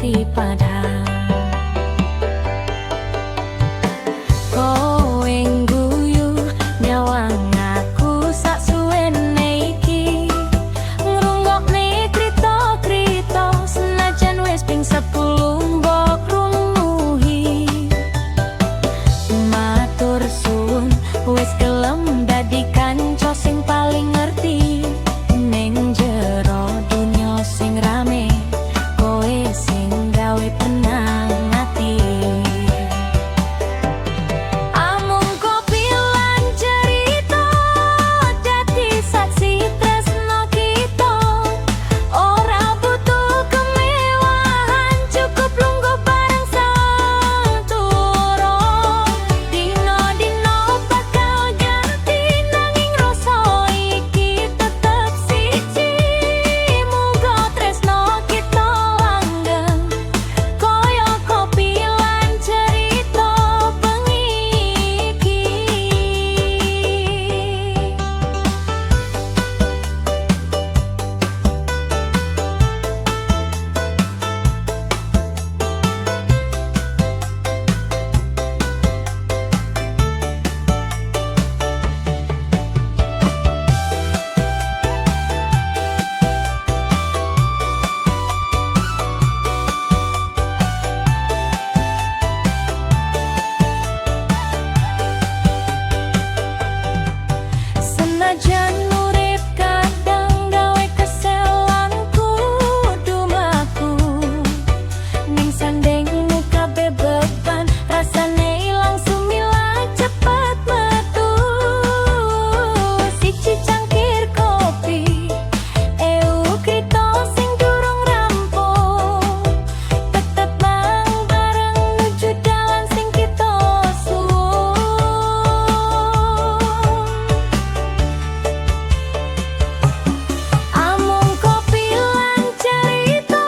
Dadi padhang. Kowe ngguyu nyawang aku sak suwene iki, ngrungokne crita-crita senajan wis ping 10 mbok runguhi. Matur suwun wis gelem dadi kanca sing paling ngerti. Ning jero dunya sing rame, kowe sing gawe tenang ati. Amung kopi lan cerita dadi saksi tresno kita. Ora butuh kemewahan, cukup lungguh bareng sauntara. Dino-dino bakal ganti, nanging rasa iki tetep siji. Muga tresno kita langgeng kaya kopi lan cerita bengi iki. Senajan urip kadang gawe kesel lan kudu mlaku, ning sandingmu kabeh beban rasane ilang sumilat cepet metu. Siji cangkir kopi, ewu crita sing durung rampung, tetep mang bareng nuju dalan sing kita suwun. Amung kopi lan cerita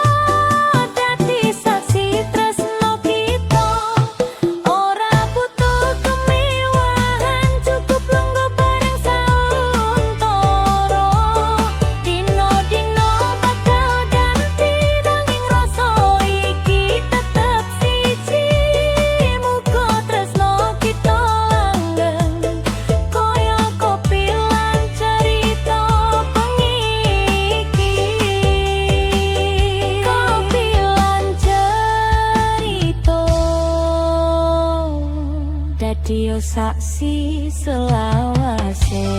dadi saksi tresno kita. Ora butuh kemewahan, cukup lungguh bareng sauntara. Dino-dino bakal ganti, nanging rasa iki tetep siji. Muga tresno kita langgeng kaya kopi lan cerita bengi iki. Kopi lan cerita dadi saksi selawase.